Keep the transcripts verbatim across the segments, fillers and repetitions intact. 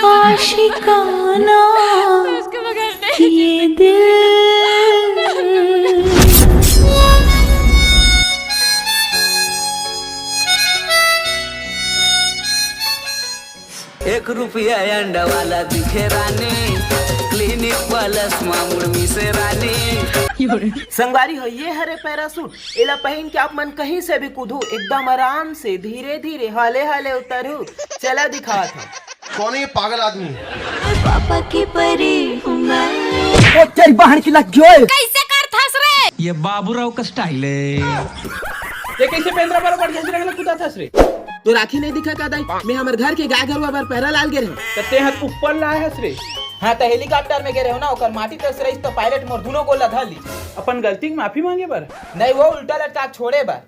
आशिकाना ये दिल। एक रुपया अंडा वाला दिखे रानी, क्लिनिक प्लस मा मुड़ मिसे रानी। संगवारी हो, ये हरे पैराशूट, एला पहिन के आप मन कहीं से भी कूदहू, एकदम आराम से, धीरे धीरे, हले हले उतरहू। चला दिखावत हूँ। कौन है ये पागल आदमी? पापा की परी हूँ मैं। ओ तेरी बहन की लग गई। कैसे करथस रे? ये बाबूराव का स्टाइल है। ये कैसे पेंद्रा बरोबर घसरा घसरा कूदाथस रे? तोर आँखी नहीं दिखय का दाई? मैं हमर घर के गाय गरुवा बर पैरा लाय ल गे रहेंव। त तें ह ऊपर लाय हस रे? हाँ, त हेलीकॉप्टर में गे रहेंव ना, ओकर माटी तस रहिस त पायलट मोर दूनों गोड़ ला धर लिस। अपन गलती के माफी मांगे बर? नहीं, वो उल्टा लटका के छोड़े बर।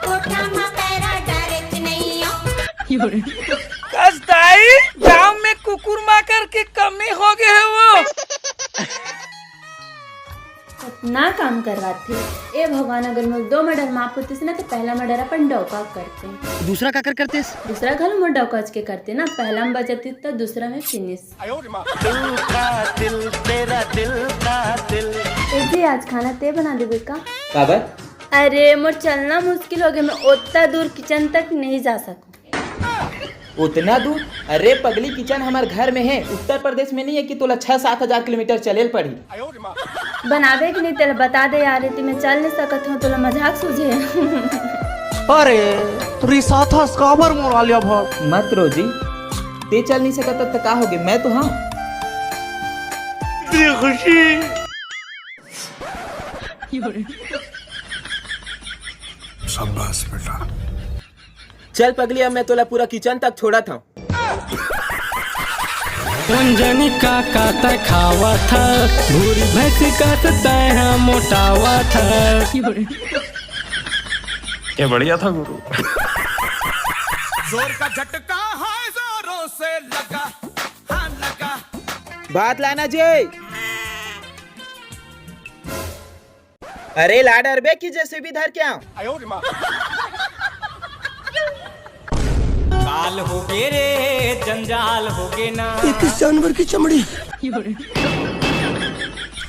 कोठा म पैरा डारे के नइया। कस दाई, गांव में कुकुर माकर के कमी हो गए है वो। इतना काम करवाथे। ए भगवान, अगर मोर दो मर्डर माफ होतिस ना, तो पहला मर्डर अपन डौका करते। दूसरा काकर करतेस? दूसरा घलो मोर डौका के करते ना, पहला में बचतिस तो दूसरा में फिनिश। दिल का दिल, तेरा दिल का दिल। ए जी, आज खाना ते बना देबे का? काबर? अरे, मोर चलना मुश्किल हो गया, मैं ओत्ता दूर किचन तक नहीं जा सकूं। उतना दूर? अरे पगली, किचन हमर घर में है, उत्तर प्रदेश में नहीं है कि तोला छह सात हजार किलोमीटर चले ल पड़ही। बनाबे कि नहीं, तेला बता दे यार, एती मैं चल नहीं सकत हूँ, तोला मजाक सूझे। अरे, रिसाथस काबर मोर आलिया भट्ट? मत रो जी, ते चल नहीं सकत त का होगे, मैं तो हाँ। इतनी खुशी। शाबाश बेटा। चल पगली, अब मैं तोला पूरा किचन तक छोड़त हूँ। रंजनी का का तै खावत ह, भूरी भैंसी का से तै ह मोटावत ह। ये बढ़िया था गुरु। जोर का झटका है, जोरों से लगा, हाँ लगा। भात लाना जी। अरे ला डरबे कि जेसीबी धर के आंव। काल हो गे रे, जंजाल हो गे ना। ये किस जानवर की चमड़ी?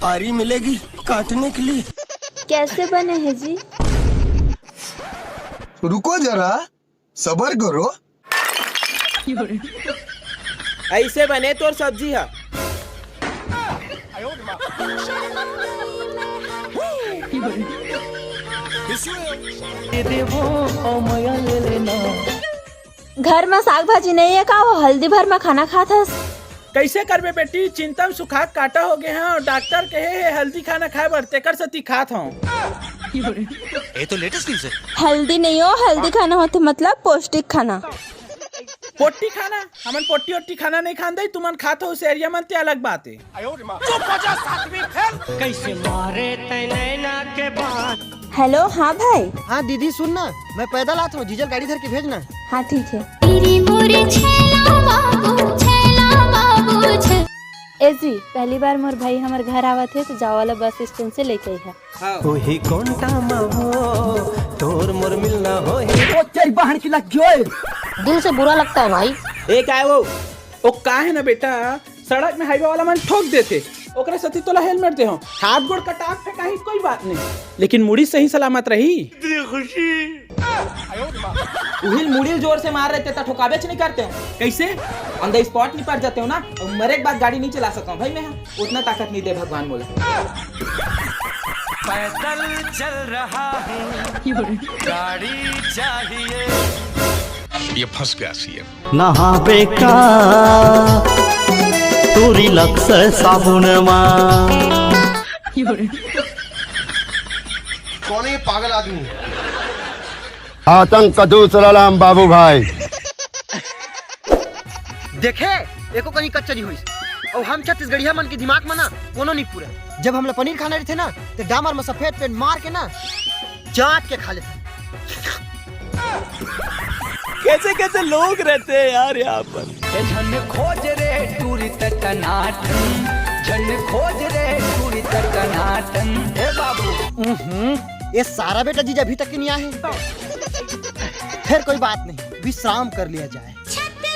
आरी मिलेगी काटने के लिए। कैसे बने हैं जी? रुको जरा, सबर करो। ऐसे बने तोर सब्जी ह। घर म साग भाजी नहीं है का? वो हल्दी भर म खाना खात हस। कैसे करबे बेटी, चिंता में सुखा काटा हो गए हैं और डॉक्टर कहे है हल्दी खाना खाए बर, तेकर सेती खात हूँ। ये तो लेटेस्ट न्यूज़ है। हल्दी नहीं हो, हल्दी खाना होते मतलब पौष्टिक खाना। पोट्टी खाना? हमन पोट्टी ओट्टी खाना नहीं खान दे, तुमन खात हो उस एरिया मन ते अलग बात है। चुप हो जा सातवीं फेल। कैसे मारे तै नैना के बाण। हेलो, हाँ भाई। हाँ दीदी सुन ना, मैं पैदल आत हूँ, जीजल गाड़ी धर के भेजना। हाँ ठीक है। तेरी मोरे छैला बाबू, छैला बाबू, छै- ए जी, पहली बार मोर भाई हमर घर आवत है तो जाओ वाला बस स्टैंड से लेके आई है। हाँ। उही कोंटा मा हो, तोर मोर मिलना होही। ओ तेरी बहन की लग गई। दिल से बुरा लगता है भाई। ए काय वो? ओ का है ना बेटा, सड़क में हाईवे वाला मन ठोक देथे, ओकरे सेती तोला हेलमेट दे हो। हाथ गोड़ कटाक फेंकाही कोई बात नहीं, लेकिन मुड़ी सही सलामत रही। इतनी खुशी। उहिल मुड़िल जोर से मार रहे थे तो ठोकाबेच नहीं करते। कैसे? On the spot नहीं पड़ जाते हो ना, और मरे के बाद गाड़ी नहीं चला सकता हूँ भाई मैं। उतना ताकत नहीं दे भगवान मोला। पैदल चल रहा हूँ, गाड़ी चाहिए। ये फंस गया सीएम। नहाबे का टूरी लक्स साबुन मा। कौन है ये पागल आदमी? आतंक का दूसरा नाम बाबू भाई। देखे, एको कहीं कच्चा नहीं होइस। और हम छत्तीसगढ़िया मन के दिमाग में ना कोनो नहीं पूरा। जब हमला पनीर खाना रहिथे ना, तो डामर में सफेद पेंट मार के ना, चाट के खा लेथे। कैसे कैसे लोग रहते हैं यार यहाँ पर। ए झन खोज रे टूरी त टनाटन, झन खोज रे टूरी त टनाटन। ए बाबू, उहुं, ये सारा बेटा जीजा अभी तक के नहीं आए हैं। फिर कोई बात नहीं, विश्राम कर लिया जाए। छत पे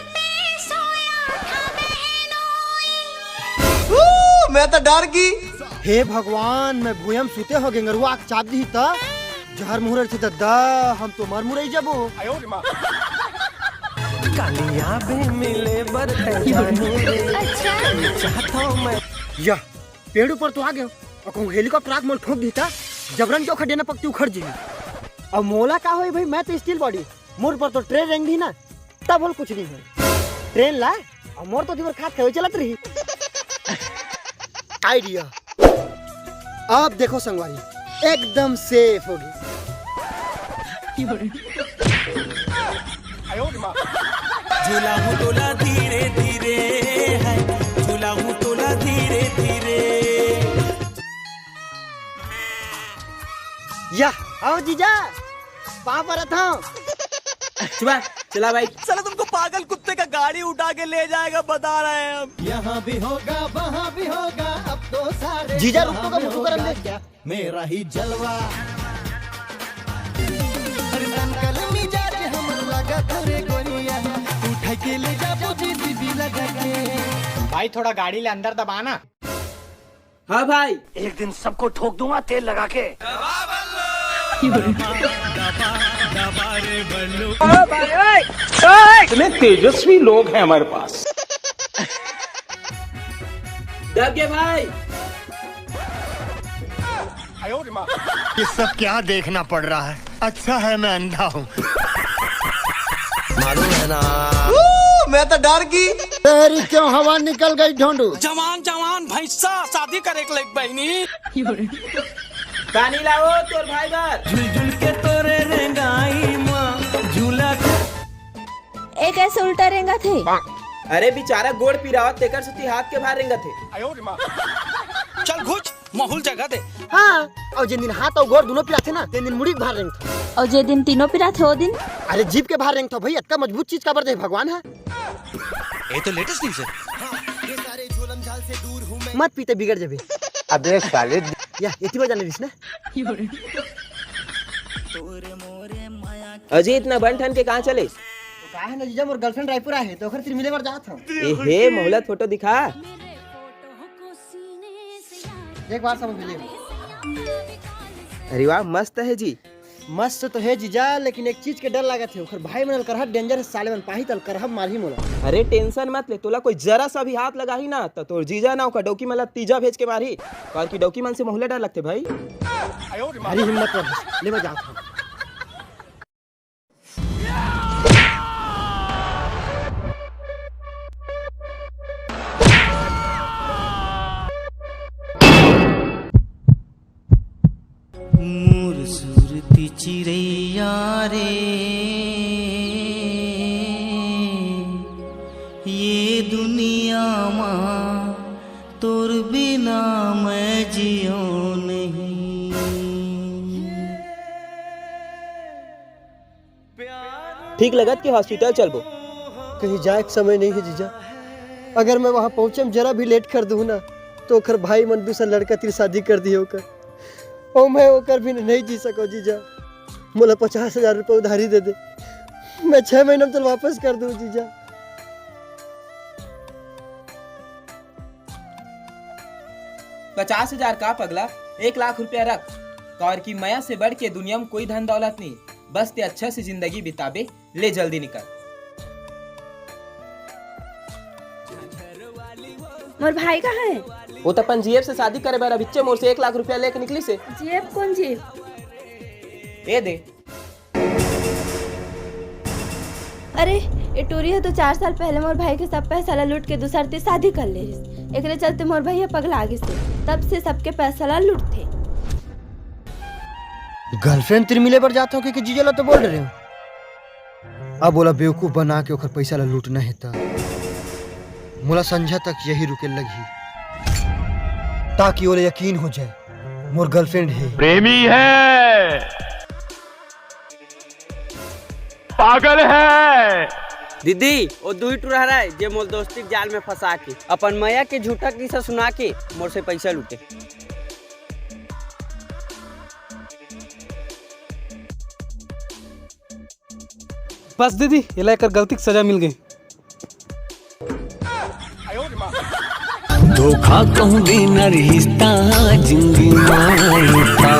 मैं तो डर गई। हे भगवान, मैं भुइयां म सुते हो गेंगरुआ के चाप दिही त जहर मुहर से दद्दा, हम तो मर मुरई जबो। कालिया बे मिले बर तैं जानू रे। अच्छा। चाहता हूँ मैं। या, पेड़ ऊपर तो आ गयो, अउ कहूँ हेलीकॉप्टर आके मोला ठोक दिही त जबरन के ओखर डेना पकती उखड़ जही। अब मोला का होई भाई, मैं तो स्टील बॉडी, मोर ऊपर तो ट्रेन रेंग दिही ना, तब होल कुछ नहीं होई। ट्रेन ला, अउ मोर तो दिवर खात खाए चलत रही। आइडिया। अब देखो संगवारी, एकदम सेफ होगे। झूला हूँ तोला धीरे धीरे है, झूला हूँ तोला धीरे धीरे। या, आओ जीजा, पाँव परत हूँ। चुप, चला भाई। साला तुमको पागल कुत्ते का गाड़ी उठा के ले जाएगा, बता रहे हैं हम। यहाँ भी होगा, वहाँ भी होगा, अब तो सारे जीजा, रुक तो, जहाँ में मुझको करन दे। होगा क्या मेरा ही जलवा। अरे तन कल मिजाज हमर लगा तोरे गोरिया, उठा के ले जाबो जेसीबी लगा के। भाई, थोड़ा गाड़ी ले अंदर दबाना। हाँ भाई। एक दिन सबको ठोक दूंगा तेल लगा के। इतने तेजस्वी लोग हैं हमारे पास। दब गए भाई। ये सब क्या देखना पड़ रहा है? अच्छा है मैं अंधा हूँ। मालूम है ना। मैं तो डर गई। तेरी क्यों हवा निकल गई ढोंडू? जवान जवान भैंसा शादी करे के लायक बहनी। पानी लाओ तोर भाई बर। झुलझुल के तोरे रेंगाई माँ झूला। एक ऐसे उल्टा रेंगा थे। अरे बेचारा गोड़ पिरावत तेकर सेती हाथ के भार रेंगा थे। चल घुच। माहौल जगा दे। हाँ, अउ जेन दिन हाथ अउ गोड़ दूनों पिराथे ना, तेन दिन मुड़ी के भार रेंगथो। अउ जे दिन तीनों पिराथे, ओ दिन? अरे जीभ के भार रेंगथो भाई, अतका मजबूत चीज काबर दे भगवान हा? ये तो लेटेस्ट न्यूज है। मत पीते बिगड़ जाबे। अबे साले। या, एती बजा लेबिस ना। अजय इतना बन ठन के कहाँ चले? का है ना जीजा, मोर गर्लफ्रेंड रायपुर आहे, तो ओकर फिर मिले बर जात हूँ। ए हे, मोहलत फोटो दिखा। एक बार सब मिले। अरे वाह, मस्त है जी। मस्त तो है जीजा, लेकिन एक चीज के डर लागत है, ओकर भाई मन अलकरहा डेंजर है, साले मन पाही त अलकरहा मारही मोला। अरे टेंशन मत ले, तोला कोई जरा सा भी हाथ लगाही ना, तो तोर जीजा ना ओकर डौकी मन ला तीजा भेज के मारही, काबर कि डौकी मन से मोहला डर लगथे भाई। भारी हिम्मत वाला, ले मैं जात हूँ। मोर सुरती चिरैया रे, ये दुनिया मा तोर बिना मैं जियो नहीं। ठीक लगत कि हॉस्पिटल चलबो? कहीं जाए के समय नहीं है जीजा। अगर मैं वहाँ पहुँचे में जरा भी लेट कर दूँ ना, तो ओकर भाई मन दूसरा लड़का तिर शादी कर दिए ओकर, और मैं ओकर बिना नहीं जी सको जीजा। मोला पचास हजार रुपये उधारी दे दे, मैं छह महीना में तो वापस कर दूँ जीजा। पचास हजार का पगला, एक लाख रुपया रख, काबर कि मया से बढ़ के दुनिया में कोई धन दौलत नहीं, बस ते अच्छा से जिंदगी बिताबे, ले जल्दी निकल। मोर भाई कहाँ है? वो तो अपन जीएफ से शादी करे बर अभिच्चे मोर से एक लाख रुपया लेके निकली से। जीएफ कौन जीएफ? ए दे। अरे, ए टूरी ह तो चार साल पहले मोर भाई के सब पैसा ला लूट के दूसर ती शादी कर ले रिस। एकरे चलते मोर भाई ह पगला गिस हे। तब से सबके पैसा ला लूटथे। गर्लफ्रेंड तिर मिले बर जात हो कि, कि जीजा ला तो बोल रहे हो। अब ओला बेवकूफ बना के ओकर पैसा ला लूटना हे त मोला संझा तक यही रुके लगही, ताकि ओला यकीन हो जाए मोर गर्लफ्रेंड हे। प्रेमी है। पागल है। दीदी, वो दुई टूरा हराय, जे मोर दोस्ती के जाल में फंसा के, अपन मया के झूठा किस्सा सुना के मोर से पैसा लूटे। बस दीदी, एला एकर गलती के सजा मिल गई। धोखा कहूँ बिना रिश्ता जिंदगी माई का